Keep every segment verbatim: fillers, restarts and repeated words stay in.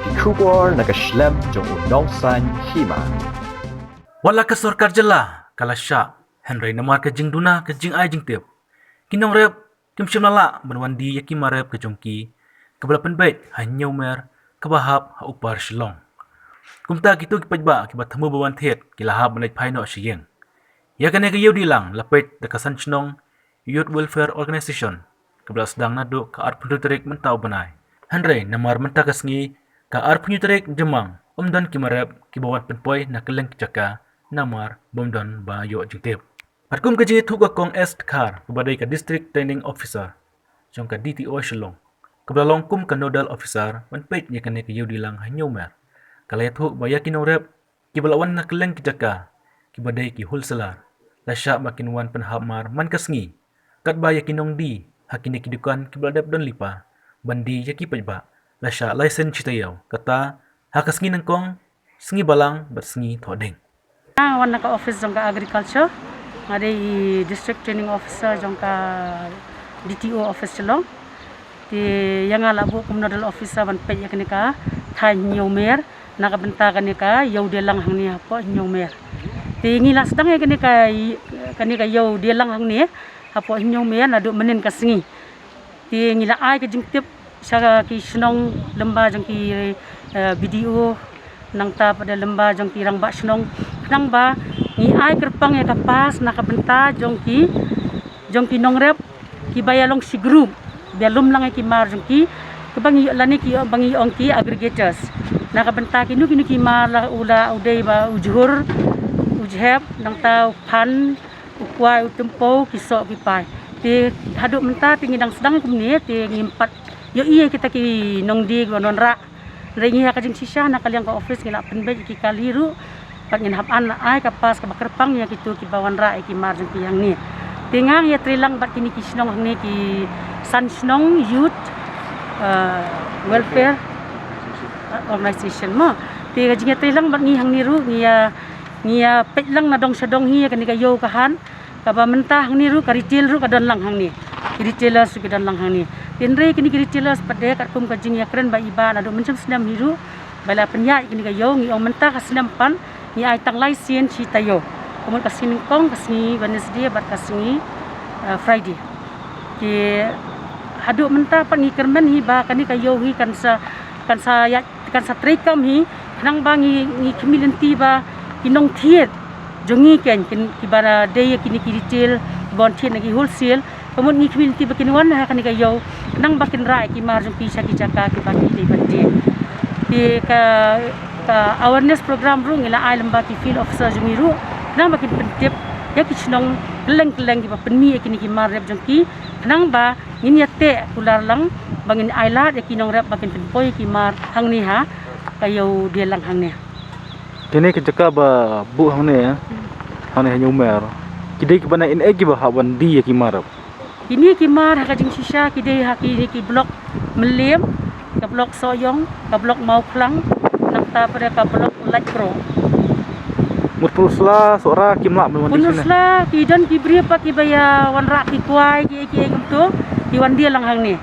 Ki khubor na ka shlem jong u nongsan hima. Wat la ka sorkar jylla ka la shah, hynrei namar ka jingduna ka jingai jingtip, ki nongrep kim shym la lah ban wan die ïa ki mar rep ka jong ki, kaba la pynbeit ha Hynñiewmer kaba hap ha Upper Shillong. Kumta kito ki paidbah kiba thmu ban wan thied ki la hap ban leit phai noh sha ïing. Ïa kane ka ïew die lang la peit da ka San Shnong Youth Welfare Organization, kaba la sdang naduh ka arphew hynriew tarik mynta u bnai. Hynrei namar mynta ka sngi ka arphew hynñiew tarik Jymmang, ym don ki mar rep kiba wan pynpoi na kylleng ki jaka namar bym don ba ïoh jingtip. Katkum ka jingïathuh ka Kong S Dkhar, kaba dei ka District Training Officer jong ka D T O Shillong, kaba la long kum ka Nodal Officer ban peit ïa kane ka ïew die lang ha Hynñiewmer, ka la ïathuh ba ïa ki nongrep kiba la wan na kylleng ki jaka kiba dei ki wholesaler, la shah ba kin wan pynhap mar man ka sngi. Katba ïa ki nongdie ha kine ki dukan kiba la dep don lypa ban die ïa ki paidbah, la shah lai sien shi taïew, kata ha ka sngi nyngkong, sngi balang bad sngi thohdieng. Nga wan na ka office jong ka agriculture, nga dei i District Training Officer jong ka D T O office Shillong. Te ïa nga la buh kum nodal officer ban peit ïa kane ka thaiñ Hynñiewmer, na ka bynta kane ka ïew die lang hangne hapoh Hynñiewmer. Te ngi la sdang ïa kane ka, kane ka ïew die lang hangne hapoh Hynñiewmer naduh mynnin ka sngi. Te ngi la ai ka jingtip sha ki shnong lyngba jong ki, eh, B D O, nangta pat da lyngba jong ki rangbah shnong, khnang ba ngi ai kyrpang ïa ka pass na ka bynta jong ki, jong ki nongrep kiba ïalong shi group, ba ïalum lang ïa ki mar jong ki, kaba ngi lane ki, ba ngi ong ki aggregators. Na ka bynta kino kino ki mar, la u, la u dei ba u jhur, u jhep, nangta u phan, u kwai, u tympew, ki soh, ki pai. Te haduh mynta te ngi dang sdang kumne, te ngim pat ïohi ïa kita ki nongdie kiba wanrah. Hynrei ngi ha ka jingshisha na ka liang ka office ngi la pynbeit ïa ki kali ruh, bad ngin hap ban ai ka pass kaba kyrpang ïa kito kiba wanrah ïa ki mar jong ki hangne. Te nga ngi ïatreilang bad kine ki shnong hangne, ki San Shnong Youth, eh, Welfare, eh, Organization mo. Te ka jingïatreilang bad ngi hangne ruh ngi ïa, ngi ïa peit lang na dong sha dong hi ïa kane ka ïew ka hat. Kaba mynta hangne ruh ka retail ruh ka don lang hangne. Ki retailers ruh ki don lang hangne. Hynrei kine ki retailers pat de katkum ka jingïakren bad i bah naduh mynshem snem hi ruh ba la pynïaid ïa kane ka ïew, ngi ong mynta ka snem pat ngi ai tang lai sien shi taïew. Ka mut ka sngi nyngkong, ka sngi Wednesday bad ka sngi, eh, Friday. Te haduh mynta pat ngi kyrmen hi ba kane ka ïew hi kan sa, kan sa ïaid, kan sa treikam hi, khnang ba ngi, ngi khmih lynti ba ki nongthied jong ngi kein, kin, kiba dei ïa kine ki retail, kiba wan thied na ki wholesale, ka mut ngi khmih lynti ba kin wan ha kane ka ïew, khnang ba kin rah ïa ki mar jong ki sha ki jaka kiba ki dei ban die. Te ka, ka awareness program ruh ngi la ai lyngba ki field officer jong ngi ruh, khnang ba kin pyntip ïa ki shnong kylleng kylleng kiba pynmih ïa kine ki mar rep jong ki, khnang ba ngin ïateh kular lang, ba ngin ai lad ïa ki nongrep ba kin pynpoi ïa ki mar hangne ha ka ïew die lang hangne. Kine ki jaka ba buh hangne, eh? Hmm. Hangne ha Hynñiewmer. Ki dei kiba na ïing eh kiba hap ban die ïa ki mar rep? Kine ki mar ha ka jingshisha ki dei ha kine ki block Mylliem, ka block Sohiong, ka block Mawphlang, nangta pat ka block Laitkroh. Mut Pynursla, Sohra kim lah ban wan die shane? Pynursla ki don ki briew pat kiba ïa wanrah ki kwai, ki, ki, kumto, ki wan die lang hangne.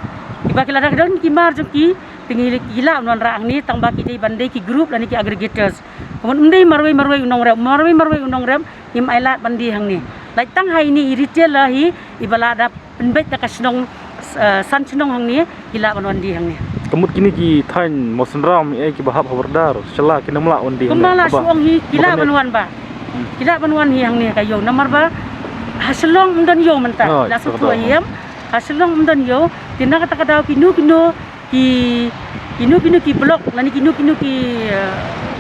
Kiba ki la da don ki mar jong ki, te ngi lah ban wanrah hangne, tang ba ki dei ban dei ki group lane ki aggregators. Ka mut ym dei marwei marwei u nongrep, marwei marwei u nongrep, ngim ai lad ban die hangne. Lait tang ha ine i retailer hi, iba la da pynbeit da ka shnong, eh, San Shnong hangne, ki lah ban wan die hangne. Ka mut kine ki thaiñ Mawsynram, eh, kiba hap ha border, sha la kin ym lah wan die hangne. Kumba la shu ong hi, ki lah ban wan bah. Hmm. Ki lah ban wan hi hangne ka ïew, namar ba ha Shillong ym don ïew mynta. Oh, la shu tu ïew. Ha Shillong ym don ïew, te na kata ka daw kino kino ki, kino kino ki block lane kino kino ki, eh,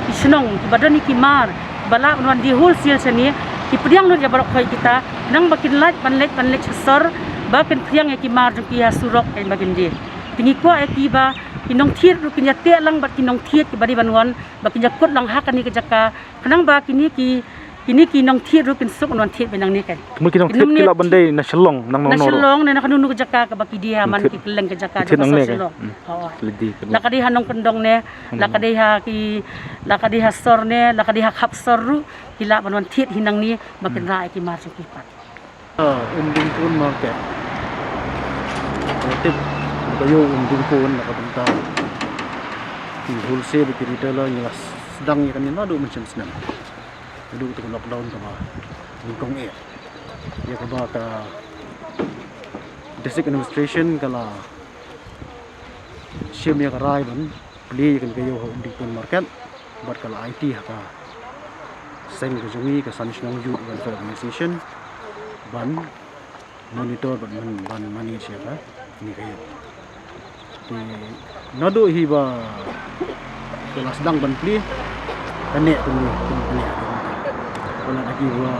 ki shnong kiba don ïa ki mar ba lah ban wan die wholesale shane, ki pdiang lut ïa baroh khoit kita, khnang ba kin lait ban leit ban leit sha sor, ba kin pdiang ïa ki mar jong ki ha surok kein ba kin die. Te ngi kwah ïa ki ba ki nongthied ruh kin ïateh lang bad ki nongthied kiba dei ban wan, ba kin ïakut lang ha kane ka jaka, khnang ba kine ki, kine ki nongthied ruh kin suk ban wan thied beit nangne kein. Kumno ki nongthied ki lah ban dei na Shillong, na kano kano ruh? Na Shillong ne na kano kano ka jaka kaba ki die ha man ki kylleng ka jaka jong ka Shillong. Hmm. Oh. La ka dei ha Nongkyndong ne, la ka dei ha ki, la ka dei ha Sor ne, la ka dei ha Khapsor ruh, ki lah ban wan thied hi nangne ba kin rah ïa ki mar jong ki pat. Ah, Umdingpur market. Tip ba ïoh Umdingpur na ka bynta. Ki wholesale bad ki retailer ngi la sdang ïa kane naduh mynshem snem. Naduh kata ka lockdown kaba nyngkong eh. Ïa kaba ka District Administration ka la shim ïa ka rai ban plie ïa kane ka ïew ha Umdingpur Market bad ka la aiti ha ka seng ka jong ngi ka San Shnong Youth Welfare Organization ban monitor bad man, ban manage ïa kane ka ïew. Te naduh hi ba ka la sdang ban plie, kane kumne, kane, kane. Ka la da kiba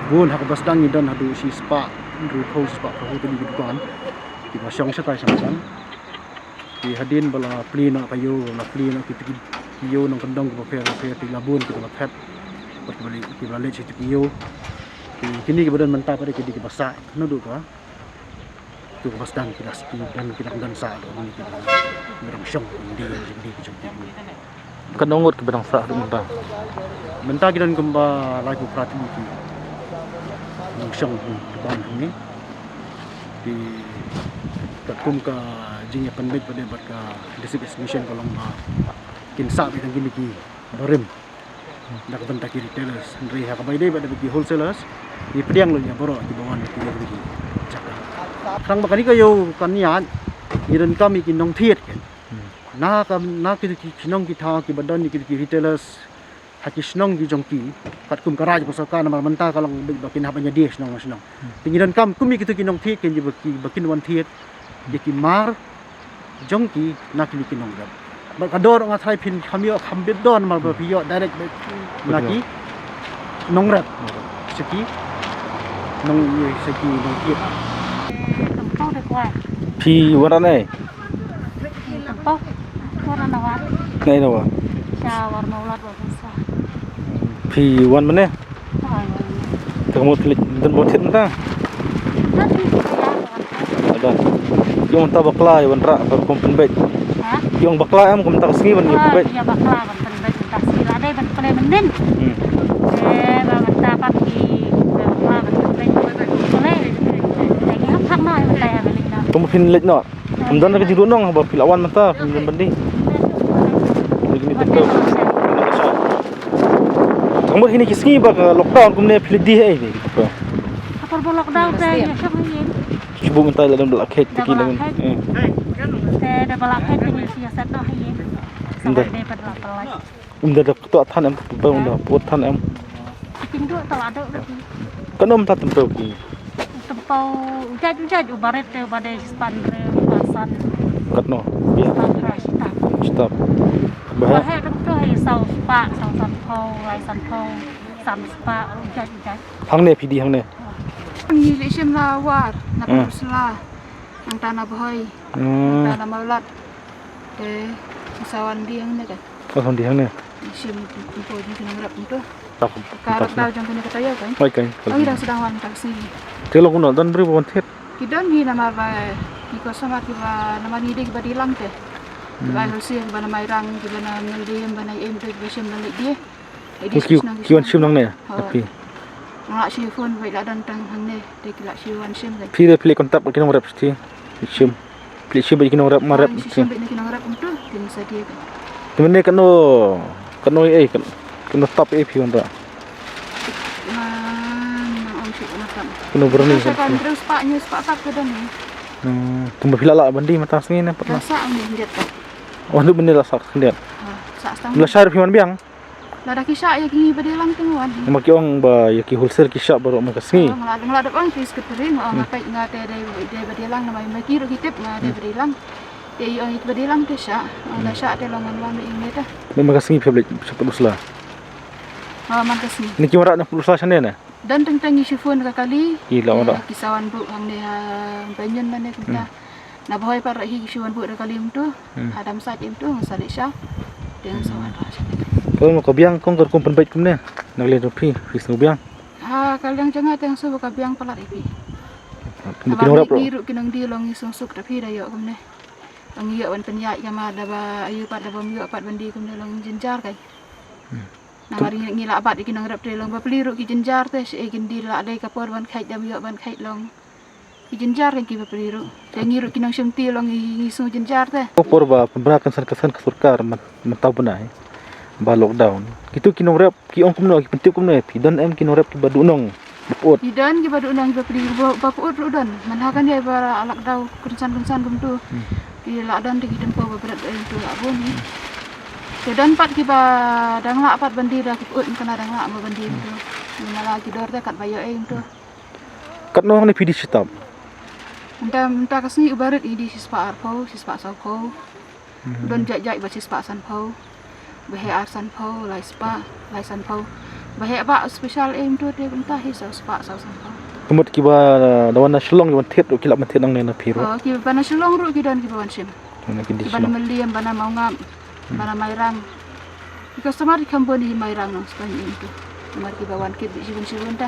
bun ha kaba sdang ngi don haduh shispah hynriewphew, shispah hynriewphew tylli ki dukan kiba shong shatai shong san. Te hadien ba la plie noh ka ïew, ba la plie noh kita ki ïew nongkyndong kiba pher ba pher, te la bun kiba la thet bad kiba leit, kiba leit sha kita ki ïew. Te kine kiba don mynta pat ki dei kiba sah naduh ka, to kiba sdang ki la, ki don, ki dang don sah, ki dang, ki dang shong, ki dei, ki dei, ki jong ki. Katno ngut kiba dang sah ruh mynta? Mynta ki don kumba laiphew phra tylli ki nongshong ki ban hangne. Ki katkum ka jingïapynbeit bad ka District Administration ka long ba kin sah beit tang kine ki barim na ka bynta ki retailers, hynrei ha kaba ïadei bad ki wholesalers ngi pdiang lut ïa baroh kiba wan ki ïa ki jaka. Tang ba kane ka ïew kan ïaid, ngi donkam ïa ki nongthied. Hmm. Na ka, na ki, ki shnong ki thaw kiba don ïa ki, ki retailers ha ki shnong ki jong ki, katkum ka raid ka sorkar namar mynta ka long beit ba kin hap ban ïadie shnong na shnong. Hmm. Te ngi donkam kum ïa kito ki nongthied kin ïa ba ki, ba kin wan thied ïa ki mar jong ki na kine ki nongrep. Bad ka dor nga tharai phin kham ïoh kham bit don namar ba phi ïoh direct beit na ki nongrep. Sa ki nong, sa ki nongthied. Phi wan ranei? Nei na wa. Phi wan mane? Te ka mut phi leit don ba thied mynta? Don. Ïoh mynta bakla ïa wanrah ka rukom pynbeit. Ïoh bakla em kumta ka sngi ban ïa pynbeit. Hmm. Ka mut phin leit noh. Ym don ka jingduh nong haba phi la wan mynta, phi ym don ban die. Ka mut kine ki sngi ba ka lockdown kumne phi la die ei. Ka por ba lockdown te ïa shong ïa. Shu buh mynta la dang ba la kheit te ki la. Te da ba la kheit te ïa set noh ïa. Ynda. Ynda da kto than em, pynpew ynda put than em. King duh ta la duh. Kan em ta tympew ki. Tympew u jait u jait u barit te u ba dei span re u ba san. Katno? Span re sita. Sita. Ba he. Ba he kan tu he saw spah, saw san phew, lai san phew, san spah u jait u jait. Hangne phi die hangne. Ngi leit shim na War, na Pyrshla. Nangta na Bhoi. Nangta na Mawlad. Te sa wan die hangne ka. Oh, die hangne. Shim kumto jong ki nongrep kumto. Ka rap daw jong kane ka taïew kan. Oi kan. Ngi dang sdang wan tang sngi. Te long kumno don briew ba wan thied? Ki don hi namar ba ki customer kiba namar ngi dei kiba die lang te. Kiba hol si kiba na Mairang kiba na Mylliem ba na Ïeim te kiba shim ban leit die. Ki wan shim nangne. Phi. Nga la shu phone ba la don tang hangne. Te ki la shu wan shim kan. Phi de phi leit contact ki nongrep shuh. Shim. Phi leit shim bad ki nongrep ma rep. Shim bad ki nongrep kumto, te mynne kano, kano ei, kano tap ei phi wanrah? Kano briew ni? Sa kan briew spah, hynñiew spah tap ka don hi. Hmm, kumba phi la lah ban die mynta sngi ne pat la? La sah mynne khyndiat tap. Oh, mynne la sah khyndiat. La shah ruh phi wan biang. Lada ki shah ïa ki ba die lang te ngi wan. Ma ki ong ba ïa ki wholesale ki shah baroh man ka sngi. Nga la, nga la dep ong ki secretary, nga ong nga peit nga te dei, dei ba die lang namar ma ki ruh ki tip nga dei ba die lang. Te i ong i ba die lang te shah, ong da shah te long ngan wan ïa i ne ta. Man ka sngi phi leit sha Pynursla? Ha, man ka sngi. Ni ki wanrah na Pynursla shane ne? Don teng teng i shu phone ka kali. Ki la wanrah. Ki sa wan buh hangne ha Banyun mane kumta. Na Bhoi pat ruh hi ki shu wan buh da kali kumto. Hadam sait kumto ngan sa leit sha. Te ngan sa wan rah sha. Kong ka biang kong ka rukom pynbeit kumne. Na ka liang jong phi, phi sngew biang. Ha ka liang jong nga te nga sngew ba ka biang palat ïa phi. Ki nongrep ruh. Ki ruh ki nongdie long ngi suk suk da phi da ïoh kumne. Long ïoh ban pynïaid ka ma da ba ayu pat da bym ïoh pat ban die kumne long jynjar kai. Namar ngi, ngi lah bat ïa ki nongrep te long ba pli ruh ki jynjar te shi kin die lah dei ka por ban kheit da ym ïoh ban kheit long. Ki jynjar kan ki bapli ruh. Te ngi ruh ki nongshimti long ngi, ngi sngew jynjar te. Ko por ba pynbna kynsan kynsan ka sorkar mynta u bnai ba lockdown, kitu ki nongrep ki ong kumno, ki pyntip kumno, phi don em ki nongrep kiba duhnong ba pyut? Ki don kiba duhnong, kiba pli, ba pyut ruh don. Mynta kan ïa ba la lockdown kynsan kynsan kumtu. Ki la don te ki dang paw ba bret em tu la bun. Te don pat kiba dang lah pat ban die da ki pyut, kane dang lah ban die tu. Mynta la ki dor te kat ba ïoh em tu. Katno ne phi die shitom? Mynta, mynta ka sngi u barit i die shispah arphew, shispah sawphew. Don jait jait ba shispah sanphew. Ba heh ar sanphew, lai spah, lai sanphew. Ba heh ba special em tu te mynta hi saw spah saw sanphew. Ka mut kiba da wan na Shillong ki wan thied ruh ki lah ban thied nangne na phi ruh? Oh, kiba na Shillong ruh ki don kiba wan shim. Kiba na Mylliem, ba na Mawngap, ba na Mairang. Ki customer ki kham bun hi Mairang nongstoiñ em tu. Namar kiba wan kit shibun shibun te.